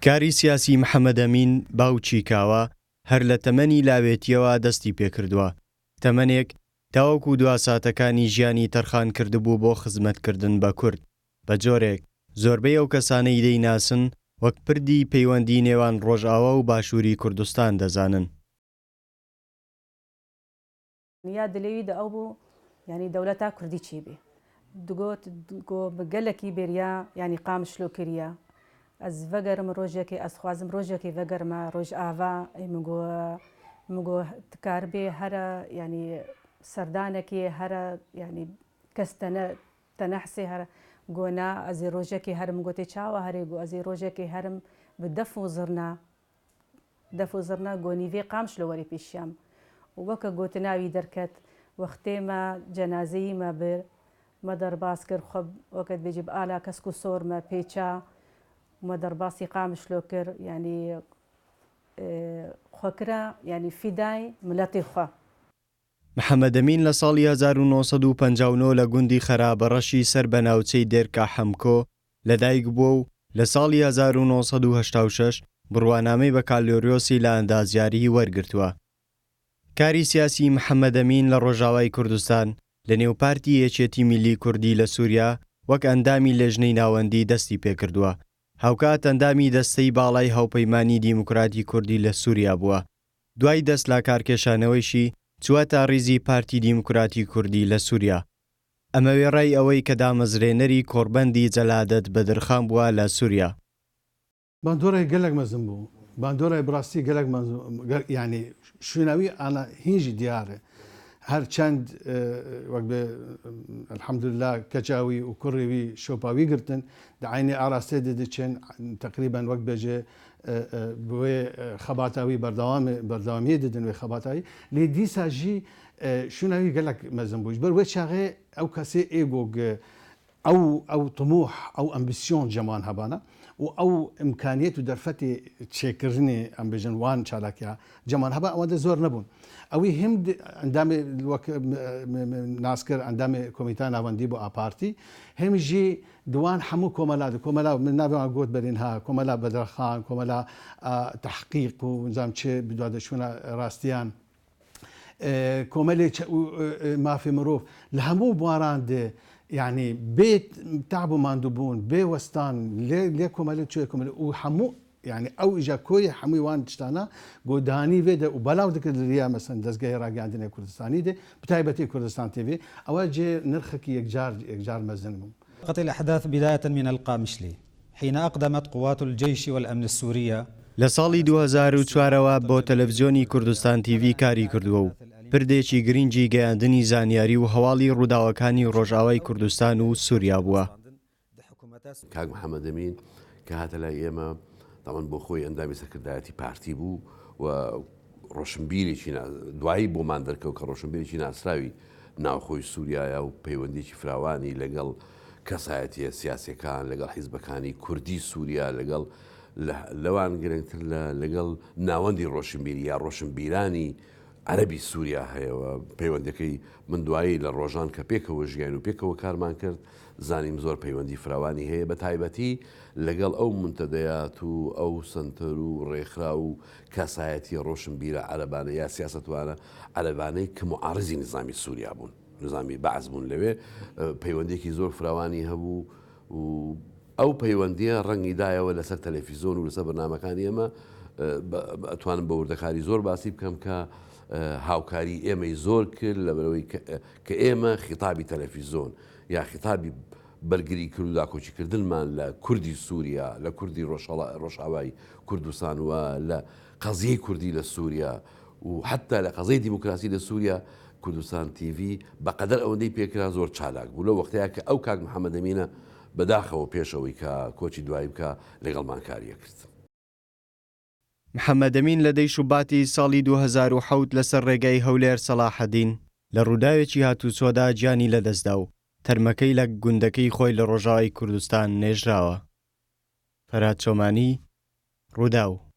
کاری سیاسی محەمەدەمین باوکی کاوە هەر لە تەمەنی لاوێتییەوە دەستی پێکردووە، تەمەنێک تاوەکو دوا ساتەکانی ژیانی تەرخان کردبوو بۆ خزمەتکردن بە کورد، بە جۆرێک زۆربەی ئەو کەسانەی دەیناسن وەک پردی پەیوەندی نێوان ڕۆژئاوا و باشووری کوردستان دەزانن. یا دلێوی دە ئەو بوو یانی دەولەتا کوردی چی بی دگۆت گۆ م گەلەکی بێریا یانی قامشلۆ کریە ئەز ڤەگەرم رۆژەکێ ئەز خوازم رۆژەکێ ڤەگەرمە رۆژئاڤا ئەی م گۆ م گۆ تکاربێ هەرە یانی سەردانەکێ هەرە یانی کەس تەنە تەنەحسێ هەرە گۆ نا ئەزێ رۆژەکێ هەرم گۆتێ چاوە هەرێ گۆ ئەزێ رۆژەکێ هەرم ب دەف و زڕنا دەف و زڕنا گۆ نیڤێ قامشلۆ وەرێ پێشیام و وەکە گۆتناوی دەرکەت وەختێ مە جەنازەیی مە بر مە دەرباس کرد خو وەکەت بێجی ب ئالا کەسک و سۆر مە پێچا و مە دەرباسی قامشلۆ کرد یانی خو کرا یانی فیدای ملەتی خو. محەمەدەمین لە ساڵی 1959 لە گوندی خەرابەڕەشی سەر بە ناوچەی دێرکا حەمکۆ لەدایک بووە و لە ساڵی 1986 بڕوانامەی بەکالۆریۆسی لە ئەندازیاریی وەرگرتووە. کاری سیاسیی محەمەدەمین لە ڕۆژاوای کوردستان لە نێو پارتی یەکێتی میللی کوردی لە سووریا وەک ئەندامی لێژنەی ناوەندی دەستی پێکردووە، هاوکات ئەندامی دەستەی باڵای هاوپەیمانی دیموکراتی کوردی لە سووریا بووە. دوای دەست لاکارکێشانەوەیشی چووەتە ڕیزی پارتی دیموکراتی کوردی لە سووریا. ئەمە وێڕای ئەوەی کە دامەزرێنەری کۆڕبەندی جەلادەت بەدرخان بووە لە سووریا. باندۆرای گەلەک مەزن بوو. باندۆرای بڕاستی گەلەک مەزن یانی شوێناوی ئانا هینژی دیارە. هەر چەند وەک بێ الحمدللە کەچاوی و کوڕیوی شۆپاوی گرتن دە عەینێ ئاراستێ دە دچن تەقریبەن وەک بێژێ بوێ خەباتاوی بەردەوام بەردەوامیە ددن وێ خەباتاوی لێ دیسا ژی شوێناوی گەلەک مەزن بوو بەر وێ چاغێ ئەو کەسێ ئێگۆگ ئەو ئەو تموح ئەو ئەمبیسیۆن جەمان هەبانە و ئەو ئیمکانیەت و دەرفەتی چێکردنی ئەم بێژن وان چالاکیا جەمان هەبا ئەوەندە زۆر نەبوون ئەوی هەم ئەندامی وەک ناسکر ئەندامی کۆمیتا ناوەندی بۆ ئاپارتی هەمژی دوان هەموو کۆمەلا کۆمەلا من ناوێوان گۆت بەرین ها کۆمەلا بەدرخان کۆمەلا تحقیق و نزام چێ بدوادەچوونە ڕاستیان کۆمەلێ مافی مرۆڤ لە هەموو بواران دێ یعنی بێ تەعب و ماندووبوون بێ وەستان لێ لێ کۆمەلێ چێ کۆمەلێ و هەموو یعنی ئەو ئیجا کۆی هەمووی وان شتانە گۆدانی وێ دە و بەلاو دکرد لە مەسەن دەستگای ڕاگەاندنی کوردستانی دێ بتایبەتی کوردستان تیڤی ئەوە جێ نرخێکی یەکجار یەکجار مەزن بوو. قتل الأحداث بداية من القامشلي حين أقدمت قوات الجيش والأمن السورية لە ساڵی 2004 ەوە بۆ تەلەفزیۆنی کوردستان تیڤی کاری کردووە و پردێکی گرنگی گەیاندنی زانیاری و هەواڵی ڕووداوەکانی ڕۆژئاوای کوردستان و سووریا بووە. کاک محەمەدەمین کە هاتە لای ئێمە تەبعەن بۆ خۆی ئەندامی سەرکردایەتی پارتی بوو و ڕۆشنبیرێکی دوایی بۆمان دەرکەوت کە ڕۆشنبیرێکی ناسراوی ناوخۆی سووریایە و پەیوەندیی فراوانی لەگەڵ کەسایەتیە سیاسەکان لەگەڵ حیزبەکانی کوردی سووریا لەگەڵ لەوان گرنگتر لەگەڵ ناوەندی ڕۆشنبیری یا ڕۆشنبیرانی عەرەبی سووریا هەیە و پەیوەندەکەی من دوایی لە ڕۆژان کە پێکەوە ژیان و پێکەوە کارمان کرد زانیم زۆر پەیوەندی فراوانی هەیە بە تایبەتی لەگەڵ ئەو مونتەدەیات و ئەو سەنتەر و ڕێکخراو و کەسایەتیە ڕۆشنبیرە عەرەبانە یا سیاسەتوانە عەرەبانەی کە موعارزی نیزامی سووریا بوون نیزامی بەعس بوون لەوێ پەیوەندیەکی زۆر فراوانی هەبوو و ئەو پەیوەندیە ڕەنگی دایەوە لەسەر تەلەفیزۆن و لەسەر بەرنامەکانی ئێمە ئەتوانم بە وردەکاری زۆر باسی بکەم کە هاوکاری ئێمەی زۆر کرد لەبەرەوەی کە ئێمە خیتابی تەلەفیزۆن یا خیتابی بەرگری کرد و داکۆکیکردنمان لە کوردی سووریا لە کوردی ڕۆژئاوای کوردستان و لە قەزیەی کوردی لە سووریا و حتا لە قەزەی دیموکراسی لە سووریا کوردستان تیڤی بەقەدەر ئەوەندەی پێکرا زۆر چالاک بوو لەو وەختەیە کە ئەو کاک محەممەدەمینە بەداخەوە پێش ئەوەی کە کۆچی دوایی بکا لەگەڵمان کاری ئەکرد. محەمەدەمین لە دەی شوباتی ساڵی 2007 لەسەر ڕێگای هەولێر سەڵاحەدین لە ڕووداوێکی هاتووچۆدا گیانی لەدەستدا و تەرمەکەی لە گوندەکەی خۆی لە ڕۆژاوای کوردستان نێژراوە. فەرهاد چۆمانی، ڕووداو.